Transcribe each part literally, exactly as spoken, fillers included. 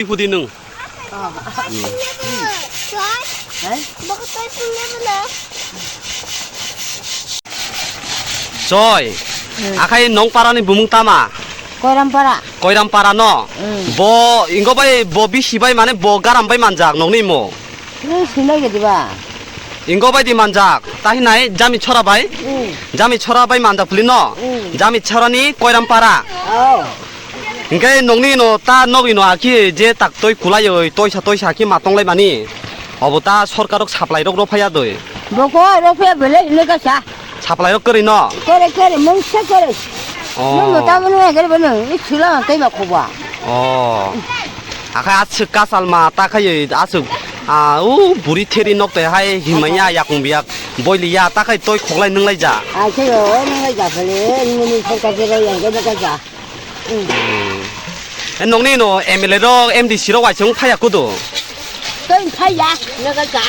Hudi nwng. Hai? Joy. Hmm. Akhai nong parani bumung tama? Koiram para. Koiram para no? Hmm. Bo ingo bai bo bisi bai mane bo garam bai manjak nongni mo? Nwng sinai gedi ba? Ingo bai di manjak. Tahi nai jami chora bai? Hmm. Jami chora bai manjak puli no? Hmm. Jami chorani koiram para. Oh. Hingke nongni no ta nogni no aki je tak toi kulai oi toisa toisa ki matong lai mani. Obo ta sorkar rok supply rok rok phaya doi. Boko rok phaya bele hino ka sa. Supply rok kwrwi no? Kwrwi, kwrwi, mungsa kwrwi. Oh. Nung no tamo nung agari bono, i chula tei ma khoba. Oh. Akhai aswk kasalma ta khai aswk, ah, u buri theri nok te hai himaya yakung biyak boili ya ta khai toi khoklai nung lai ja. Ai se yo, nung lai ja phale, nung ni sorkar je ro yang ke ka ja. Hmm. E nongni no M L A rok M D C rok waisung phaya kudu. Tei phaya, nega ka.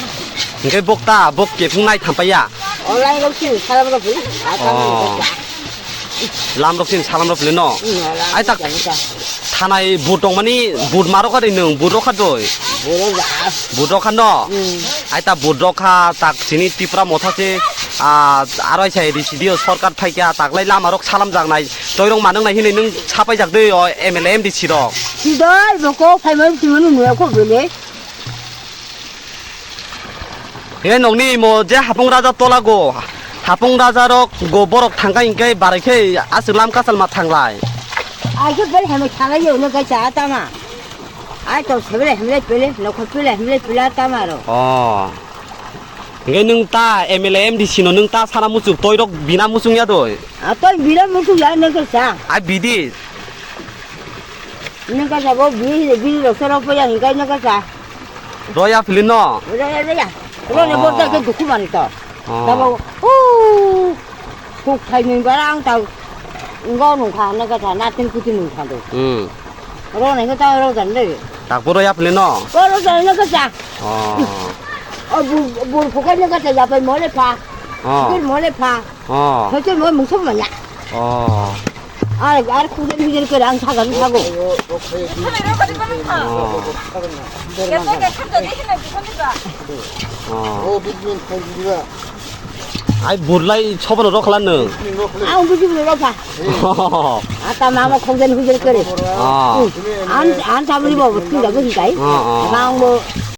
Hingke bok ta, bok kefung nai thampaya. Online rok sini salam rok bui. Oh. Lam rok sini salam rok bui no. Hmm, lam rok sini. Ai tak thanai but tong mani but marok kha de nung but rok kha doi. But rok kha no. Hmm. Ai ta but rok kha tak sini Tipra motha se, ah, aroi sai D C D o sorkar phai kha tak lai lama rok salam jak nai. Toirong manung nai hinui nung sapai jak dei o M L A M D C rok. Sidoi boko phaimani simani nuya ko bele. He nokni imo je hapung raja tola go. Hapung raja rok go borok thangka hingke barai khe aswk lam kasal ma thanglai. Aike bel hemai thanglai yo no kaisa tama. Ai to sebele hemle pele nokho pele hemle pele tama ro. Oh. Hingke nung ta M L A M D C no nung ta sana muchuk toirok bina muchung ya doi. A toi bina muchung ya nung kaisa. Ai bidi. Nung kaisa bo bini bini rok sero poya hingkai nung kaisa. Roya philin no. Roya roya. Rone bo ta ke dukhu mani to. Oh. Tabo. Uh. Kuk thai nung bara ang ta. Ngo nung kha nung kaisa natin kutin nung kha do. Hmm. Rone ke ta ro jan de. Tak bo roya philin no. Ko ro jan nung kaisa. Oh. O bu bu phukai nung kaisa ya pai mole pha. Oh. Kir mole pha. Oh. Hoito mo mungsok manya. Oh. Ar, ar kujen hujen kere ang sagan sago. Oh. Oh. Ai burlai sobono rokhalan nung. Ang buji buji rokha. Ata mama kujen hujen kere. Oh. An, an sabri bo tu jago hikai. Oh, oh. Ang bo